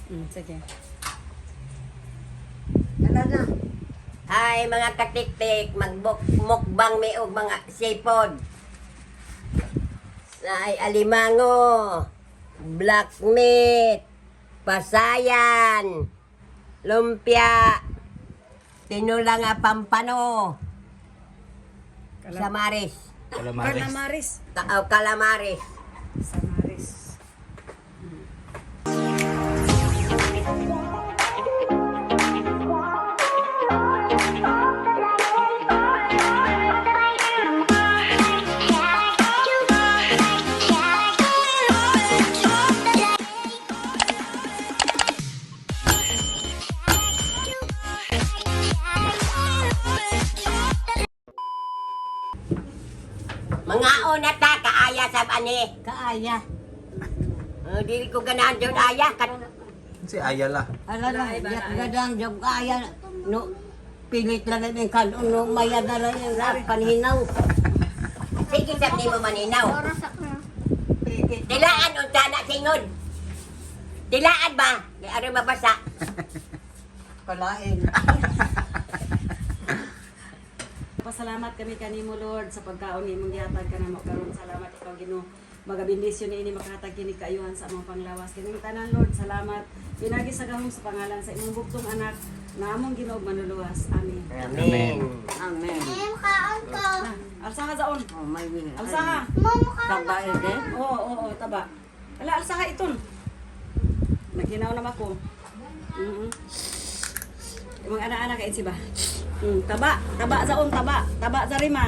Sige. Ano na? Hi mga katiktik, magbuk mukbang mi og mga seafood. Ay alimango, black meat, pasayan, lumpia, tinula nga pampano, samaris, Calamares. Calamares. oh, calamares. Samaris. Mga una ta, kaaya sa ani. Kaaya. Oh, dili ko ganahan doon aya. Si Ayala. Ala na, yak gadang jog aya. No, pilit lang yung kanon, no, maya na lang yung rap, panhinaw. Sige sab nimo maninaw. Dilaan unsa na singod. Dilaan ba? Di aron mabasa. Kalain. Pasalamat kami kanimo Lord sa pagkaon imong gihatag kanamo karon. Salamat ikaw Ginoo. Magabendisyon niini makahatag kini kaayuhan sa among panglawas. Kining tanan Lord, salamat. Pinagi sa gahom sa pangalan sa imong bugtong anak na among Ginoo ug manluluwas. Amen. Amen. Amen. Na, alsaha zaon. Oh, may Alsaha. Tabae din. Oo, taba. Ala, alsaha iton. Naghinaw naman ko. Imong ana-ana kay ba? Taba, taba zaon, taba. Taba sa rima.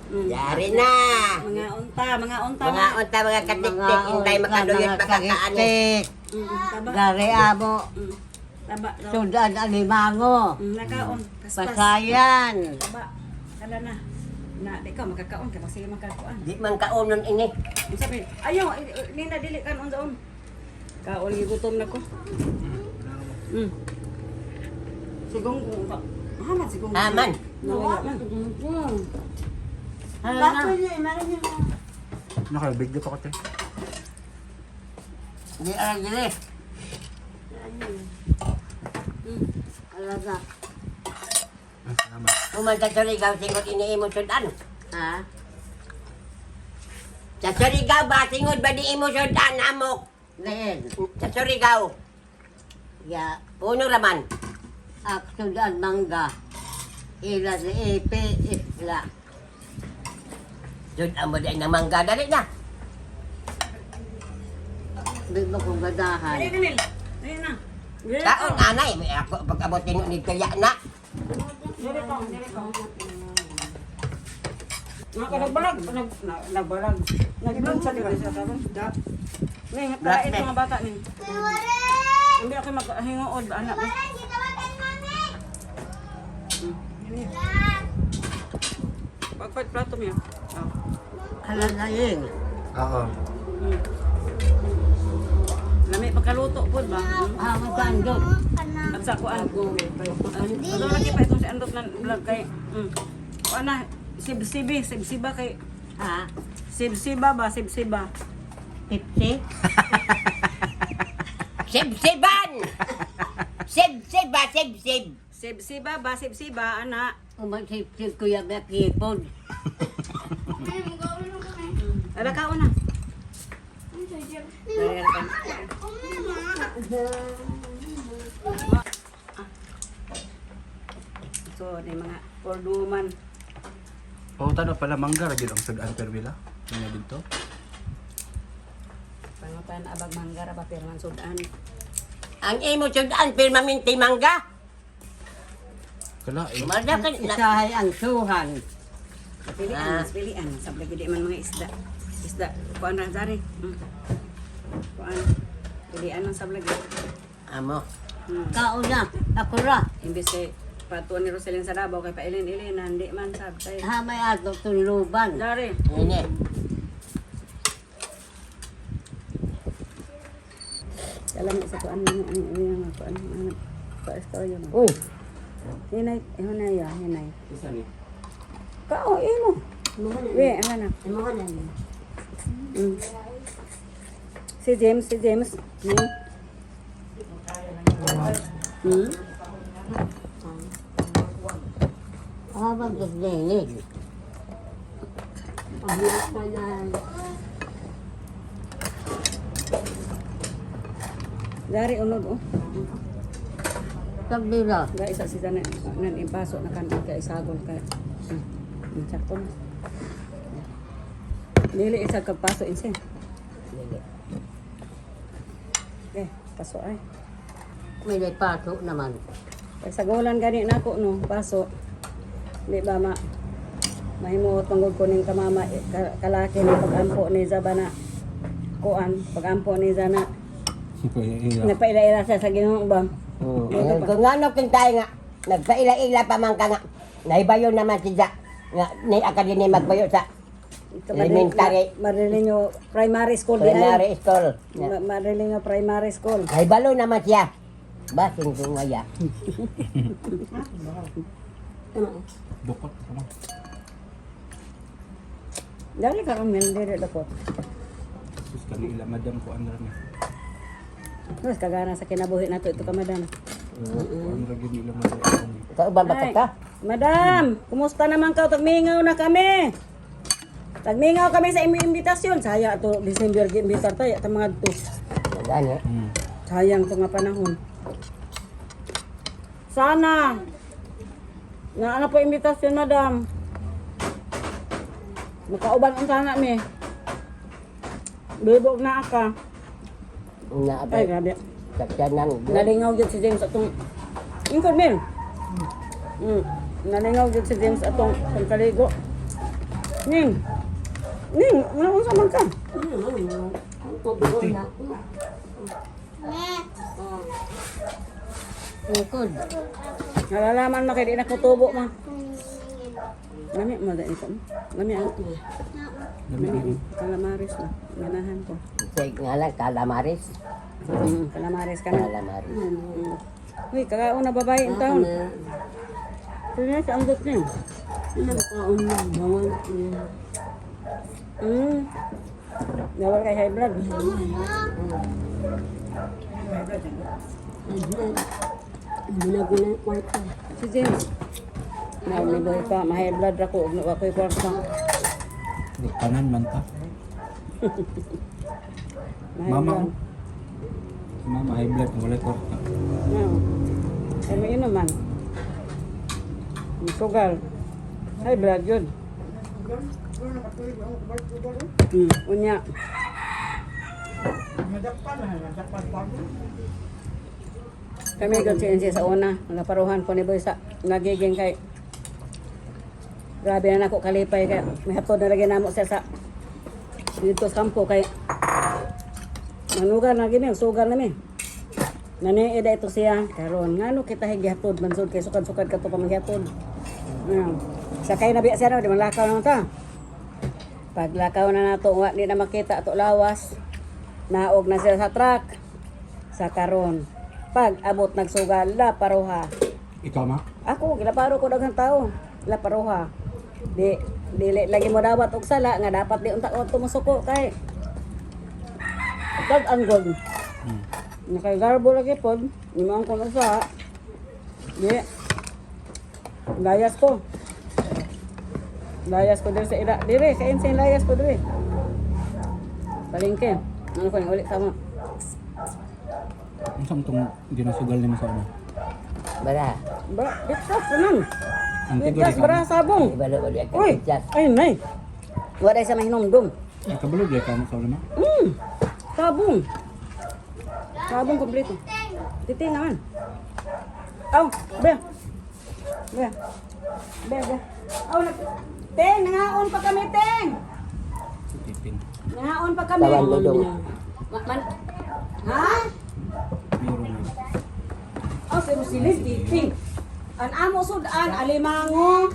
Yari na. Mga unta, mga unta. Mga unta mga katiktik, hintay makaduyot makakaani. katiktik. Taba. Gari amo, Taba. Zaon. sudan alimango. Nakaon. Paspas. Pasayan. Taba. Kala na. Na, di ka makakaon kay sige makakaon. Di man kaunon ini. Unsa may ayaw, nina dili kan unsaon. Kaon gigutom na ko. Sigong ko. Haman sigong. Haman. Nawala man. Ala na. Nakabigyo pa ko te. Di aron dili. Ala na. Ah, salamat. Human sa Surigao singod ini imong sudan. Ha? Sa Surigao ba singod ba di imong sudan amok? Diin. Sa Surigao, Ya, puno raman. ak sudan mangga. Ila si ipi isla. Sudan mo di ang mangga dali na. Di mo kong gadahan. Dali Daniel. Dali na. Dali Kaon anay, may ako pag-abot ni kaya na. Dili ko, dili ko. Mga ka nagbalag, nag nagbalag. Nagblog sa diba sa karon? Da. Ning tae mga bata ning. Hindi ako maghinguod anak. Pagpad plato niya. Oh. Ala na yun. Oo. Lami pagkaluto pud ba? Ako sa andot. At sa kuan. Ano lagi pa itong si Andot na vlog kay. Kuan na sibsibi, sibsiba kay Ha? sibsiba ba, sibsiba. 50? Sibsiban. Sibsiba, sibsib. Sibsiba ba, sibsiba ana. Umagsipsip ko yung nakipon. Ala kaon na. Dali, ala ka. So, di mga orduman. Oh, tano pala mangga ra gyud ang sudan permila. Kanya dito. Pangutan abag manggara ba pirman sudan. Ang imo sudan pirmaminti mangga. Kala eh. Malda ka na. Isahay ang suhan. Pilian, mas pilian. Sa lagi di man mga isda. Isda, kuan ra sari. Kuan. Pilian man sa lagi. Amo. Kaon na. Ako ra. Imbes kay patuan ni Roselyn sa Davao kay pailin-ilin hindi man sab kay. Ha may ato tuluban. Dari. Ini. Alam mo sa kuan ang ang kuan ang sa istorya mo. Uy, Hinay, hinay ya, hinay. Kao imo. We, ana na. Si James, si James. Hmm? Hmm? Ah, magdagdaig. Dari unod oh. Tagbila. Ga isa si Janet nan impaso na kan kay isagol kay. Sakto na. Dili isa ka paso inse. Eh, paso ay. May paso naman. Pagsagulan gani nako no, paso. Di ba ma mahimuot manggod ko ning kamama eh, kalaki ni pag-ampo ni Zabana. Kuan, pag-ampo ni Zana. Nagpaila-ila siya sa Ginoo ba? Oo. Eh, kung ano kin tayo nga, nagpaila-ila pa man ka nga, naibayo naman si Ja, nga, ni akademi magbayo sa Elementary. Marilinyo Primary School di ay. primary school. Marilinyo Primary School. Naibalo naman siya. Basin ko nga ya. Dukot. Ano? Dali ka kami, dili dako. Sus kanila madam ko ano rin. Terus kagana sa kinabuhi nato ito ka, madam. Ano ra gyud nila madam. Kauban ba Ay, ka? Madam, kumusta naman ka? Tagmingaw na kami. Tagmingaw kami sa imong imbitasyon. Saya ato December giimbitar tayo ta mga to. Gani. Sayang to nga panahon. Sana. Na ano po imbitasyon, madam? Makauban ang sana mi. Bibog na ka. Nga Ay, abay. grabe. Sakyanan. Nalingaw gyud si James atong Ingkod min. Nalingaw gyud si James atong pagkaligo. Ning. Ning, wala unsa man ka? Ingkod. Nalalaman ma kay di na kutubo ma. Lami mo dai ko. Lami ang lami calamares na. Ganahan ko. Say nga lang, calamares. Calamares ka na. Calamares. Uy, kakaon na babae in taon. Sino sa anggot niyo? Nawal kay high blood. Si James. Na may buhay pa, ma-high blood ra ko ug wa ko'y kwarta. Tanan man ta. Ma-high Mama blood. ko. Mama high blood wala kwarta. No. Ay may inuman. Ang sugal. High blood yun. Unya. Kami gud si NC sa una, naparuhan ko ni Boy sa nagiging kay grabe na nako kalipay kay mihatod na lagi namo siya sa dito sa kampo kay manugal na gini, sugal na mi. Naniida ito siya karon ngano kita higihatod man sud kay sukad-sukad ka to pa maghihatod. Sakay na biya siya no, di man lakaw na ta. Paglakaw na nato, wa di na makita ato lawas. Naog na sila sa truck. Sa karon. Pag abot nagsugal, la paruha. Ikaw ma? Ako, gilaparo ko daghang tao. La paruha. Di dili lagi mo dawat og sala nga dapat di unta ko tumusuko kay Tag ang gold. Nakagarbo lagi pod, nimo ang kuno sa. Di. Layas ko. Layas ko diri sa ila. Dire, kain sa layas ko dire. Palengke. Ano ko uli sa mo. Unsa man tong ginasugal nimo sa una? Bara. Ba, bitkas naman. Ang tigo Bitkas di ka. bara sabong. Ibalo ulit ka. Uy, ay nay. Wala sa mahinomdom. Kabalo di ka mo sa una ma? Sabong. Sabong kompleto. Titi naman. Aw, be. Be. Be, be. Aw, Teng, nangaon pa kami, Teng. Tipin. Nangaon pa kami. Tawan dudong. Man. Ha? Meron na. Aw, si Rosilyn, titing. An amo sudan, alimango,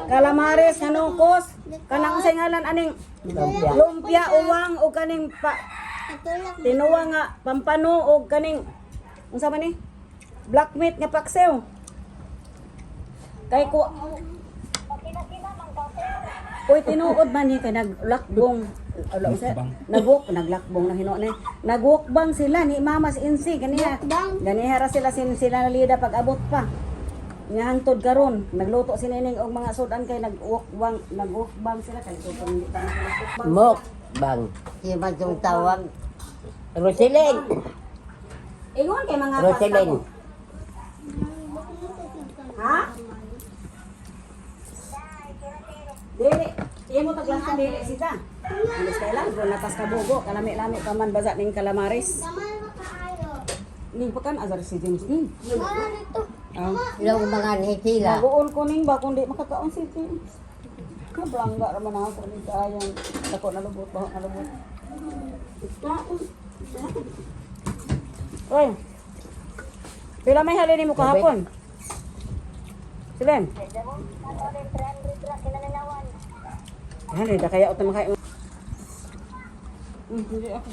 calamares, hanukos, kanang unsay ngalan aning Lumpia. lumpia uwang o kaning pa, tinuwa nga pampano o kaning unsa man ni black meat nga paksew kay ko. Uy, tinuod man ni kay naglakbong. Ala usa. Mukbang. Nagwalk, naglakbong na hino ni. Nagwalkbang sila ni Mama si Insi ganiha. Ganiha ra sila sin sila nalida pag abot pa. Nga hangtod karon, nagluto si Nining og mga sudan kay nagwalkbang, nagwalkbang sila kay tuto hindi ta nagwalkbang. Mukbang. Siya man itong tawag. Roselyn. Ingon kay mga Roselyn. pasta mo. Ha? Dili, imo taglantan dili sita. Alis kay lang, kung natas ka bugo, kalami-lami pa man baza ning calamares. Ning pakan azar si James. Ah. Ilaw mga nitila. Naguol ko ning ba kundi makakaon si James. Kablangga ra man ako ni kayang dako na lubot ba na lubot. Oy. Pila may halin nimo kahapon? Silen. Halin da kaya utam kay. Hindi ako.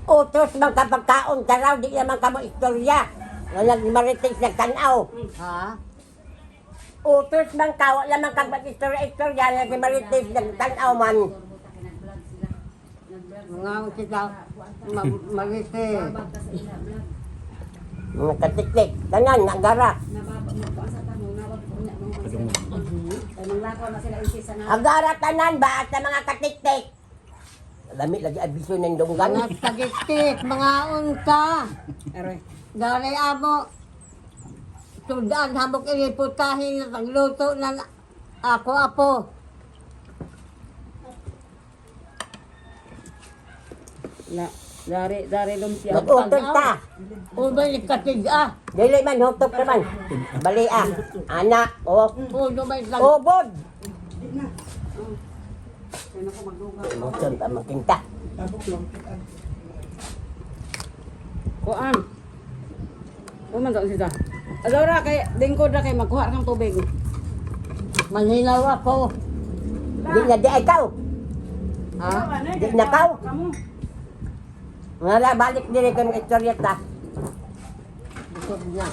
Utos man kapag kaon ka raw, di naman ka mo istorya. Walang marites na tanaw. Ha? Utos man ka, wala man kang mag-istorya-istorya, nagmarites na tanaw man. Mga sila marite. Mga katiktik, tanan, nagara. Padungog. Kay manglakaw na sila insi sa na. Agara tanan ba sa mga katiktik? Lami lagi abiso ng dunggan. Mga tagitik, mga unta. Aroy. Dari amo. Sudan hamok iniputahin na pagluto na ako apo. Na, dari dari lumpia. Mag-utos ta. Ubay katig ah. Dili man, hutok naman. Bali ah. Anak, o. Puno may tag. Ubod. Kay nako magduga. Motion pa makinta. Kuan. Kuman sa sita. Adora kay dingkod ra kay magkuha ra kang tubig. Manhilaw ako. Di na di ikaw. Ha? Di na kaw. Kamo. Nga balik dili kay mga istorya ta. Busog na.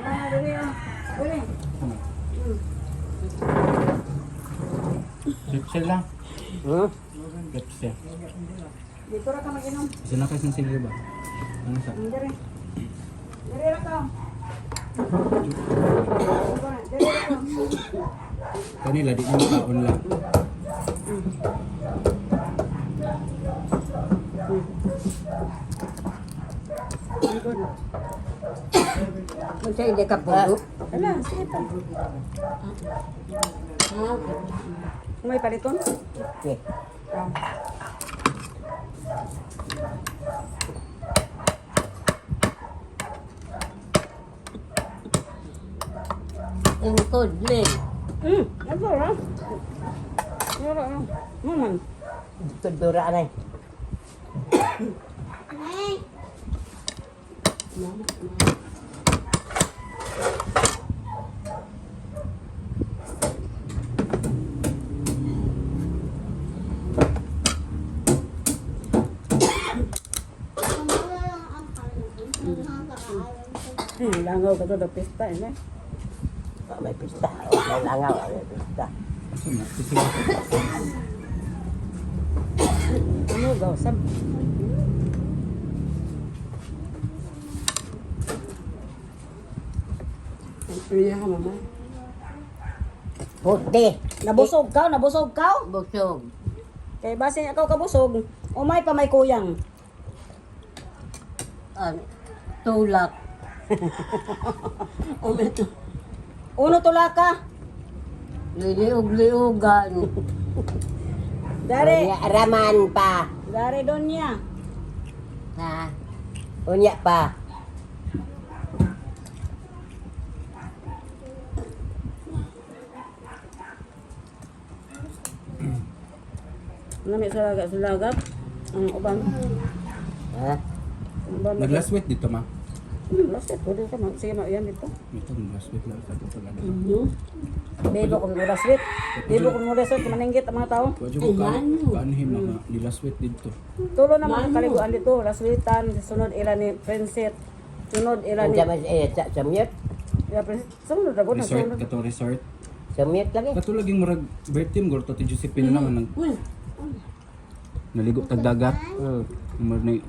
Na diri ah. Diri. Pepsi lang. Hmm? Pepsi. Dito ra ka mag-inom. Isa na kayo sa ba? Ano sa? Diri. Diri ra ka. Diri ra ka. Kanila, di mo kaon lang. Unsa hindi ka puno? Ala, sige pa. Ha? May paliton? Okay. Ah. Ingkod ling. Adora. Adora. Maman. Tudura na. Langaw ka to, da pista eh. Oh, may pista. Oh, may langaw, may pista. Asa na? Sisigaw. Ano gaw sab? Iya ka mama. Puti. Nabusog ka, nabusog ka. Busog. Kay basin ikaw kabusog, umay pa may kuyang. Ah, tulak. Umay to. Uno tula ka. Liliug-liugan. Dari, Unya raman pa. dari donya. Ha? Unya pa. Nami sa lagat sa lagat. Ang uban. Ha? Uban. Nag-last weight dito, ma. Last weight ko dito. Sige, ma yan dito. Ito, nag-last weight lang. Sa ito, lang. Bebo kung last weight. Bebo kung last weight, maningit ang mga tao. Wadyo ko kaanhim na nga. Di last weight dito. Tulo na mga kaliguan dito. Last weightan, sunod ila ni Princet. Sunod ira ni. Unsa man sa mute? Ya, sunod ra gud na Resort sunod. katong resort. Sa mute lagi. Katulad yung murag birthday mo to ti Josephine lang nang naligo tag dagat. Murag ni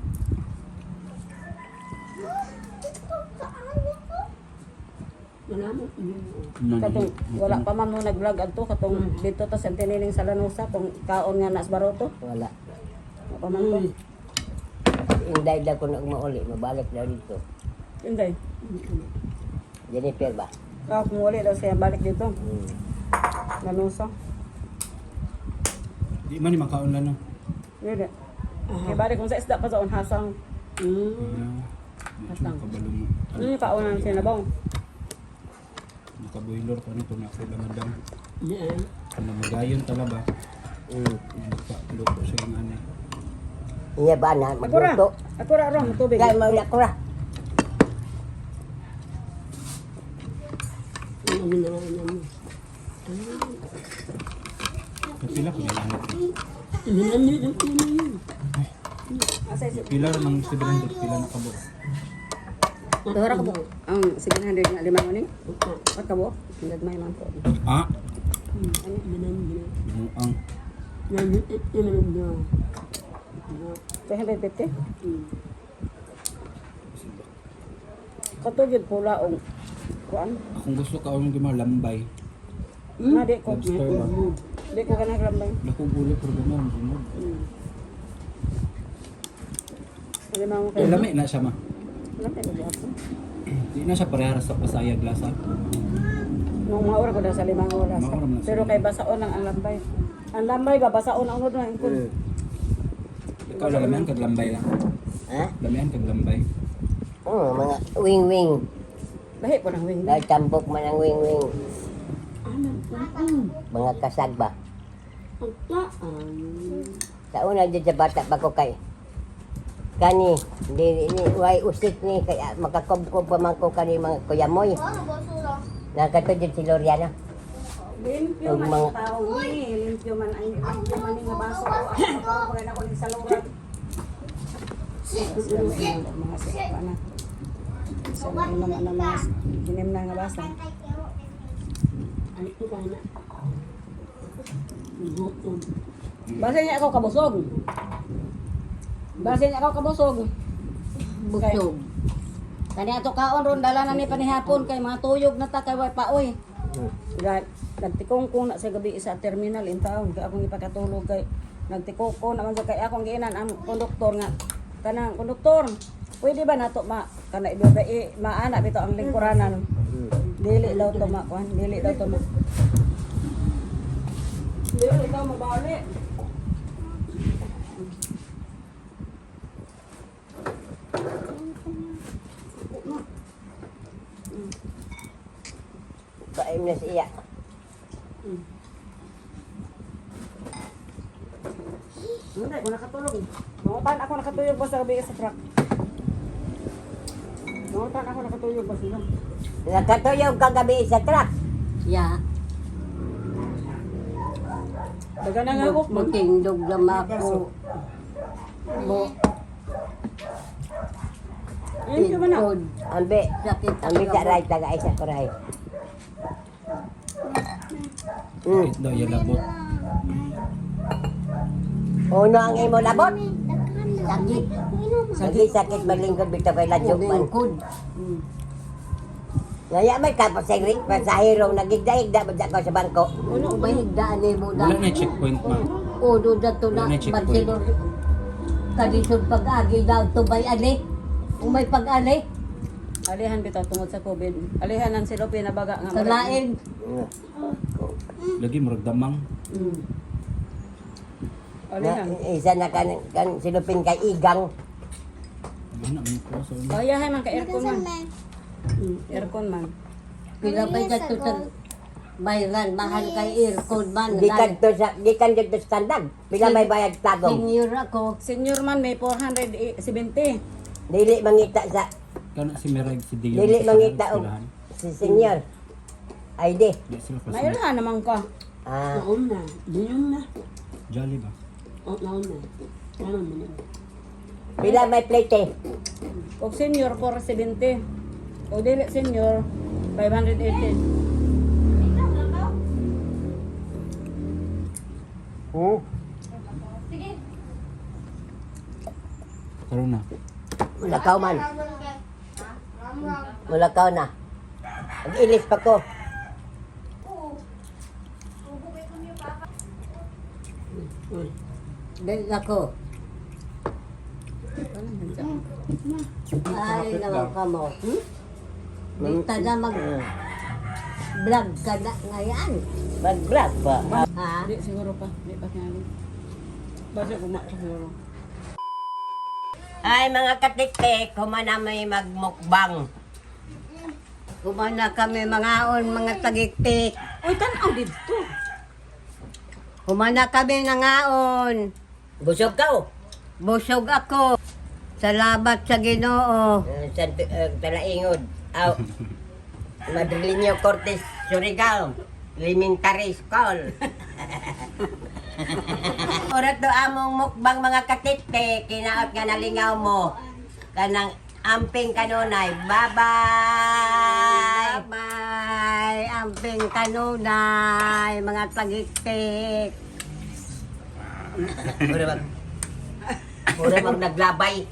Katong wala pa man mo nag-vlog adto katong dito ta sa Tiniling sa Lanusa kung kaon nga nas baroto. Wala. Wala pa man to. Inday daw ko na mauli, mabalik daw dito. Inday. Jennifer ba? Ah, kung wala daw siya balik dito. Lanusa. Di man ni makaon lang no. Yun eh. Kaya balik kung sa isda pa sa unhasang. Hatang. Kabalo mo. Ano yung kaonan sinabaw? Nakaboiler ko ano to na sila madam. Ano magayon tala ba? Nagpa-luto siya yung anay. Iya ba na Ako ra. magluto? Ako ra ron, tubig. Dahil mauli ako ra. Kapila ko yung anak. Asa isip? Pila ng 700 pila na kabo. Duha ra ka buok. Ang 700 nga lima ni. Pat ka buok? Ang gagmay man po. Ah. Binuang. 350? Katugid pula og kuan. Akong gusto ka ang mga lambay. Na di ko. Lobster ba? Di ko kanang lambay. Lakong ulo pero ganun. Ganun. Lima mo Eh, kayo. lami na siya ma. Lami na gyapon. Di na siya parehas sa pasayag lasa. Nung maura ko na sa limang oras. Maura man na sa Pero kay basaon lang ang lambay. Ang lambay ba basaon ang unod na ingkon. Ikaw lang lamian kag lambay lang. Ha? Lamian kag lambay. Oo, mga wing-wing. Lahi po ng wing. Dahil tambok man ang wing-wing. Mga kasag ba? Sa una dyan sa bata pa ko kay kani dili ni way usik ni kay makakobkob pa man ko kani mga kuya moy. Nakatudyo si Loriana. Limpyo Og man mga- ang tao ni, limpyo man ang limpyo man nga baso ko. Ang tao pa na ko ning saluran. Mga sa na. Sa mga na mga ginim na nga baso. Base niya ako kabusog. Base niya ako kabusog. Busog. Kani ato kaon ron dala na ni panihapon kay mga tuyog na ta kay way paoy. Nagtikong ko na sa gabi sa terminal in town kay akong ipakatulog kay nagtikong ko naman sa kay akong giinan ang konduktor nga kanang konduktor, pwede ba nato ma kana ibabae maana bitaw ang lingkuranan? Dili daw to ma kuan, dili daw to ma, dili daw mabali. Baim na siya. Hindi ko nakatulog. Mangutan ako nakatuyog ba sa gabi sa truck. Mangutan ako nakatuyog ba sila. Nakatuyog kagabi sa truck. Ya. Daga na nga ako. Magtindog lang ako. Bo. Ayun ka ba na? Lingkod. Ambi. Sakit. Ambi sa right taga isa ko right. Sakit daw ya labot. Uno ang imo labot. Sakit. Sakit sakit malingkod bitaw kay ladyo man. Lingkod. Ngaya may ka pasahero, pasahero nagigda-igda ba ko sa bangko. Uno ba higdaan ni mo Wala na checkpoint ma. Uno na to na Wala na checkpoint. Barcelona. Kalisod pag-agi daw to bay ali. Umay pag-ali. Alihan bitaw tungod sa COVID. Alihan ang sila pinabaga nga. Sa lain. Lagi murag damang. Na, Alihan. isa na kan, kan silupin kay Igang. Wala man ko sa una. Kayahay man ka aircon man. Aircon man. Pila pa to sa bayran. Mahal kay aircon man. Gikan to sa gikan dito sa standard. Pila may bayad tagong. Senior ako. Senior man may 470. Dili mangita sa Kana si Merag si Dion. dili sa mangita og eskwelahan. si senior. ID. Di sila pa Mayroon naman ka. Ah, Jolly ba? Pila may plate eh? Og senior 470. Og dili senior 580. Oh. Karon na. Mulakaw man. Mulakaw na. Mag-ilis pa ko. Dili ako. Ay, naman ka mo. Dito na mag vlog ka na ngayon. Mag-vlog ba? Ha? Di siguro pa, di pa tingali. Basta kuma siguro. Ay, mga katiktik, humana may magmukbang. Kumana kami mangaon mga tagiktik. Uy, tan-aw didto. Humana kami nangaon. Busog ka oh. Busog ako. Salamat sa Ginoo. Sa Talaingod. Aw. Madrileño Cortes, Surigao. Elementary School. Orat do among mukbang mga katiktik, kinaot nga nalingaw mo. Kanang amping kanunay. Bye-bye! Bye-bye. Amping kanunay, mga tagiktik. Mura mag naglabay.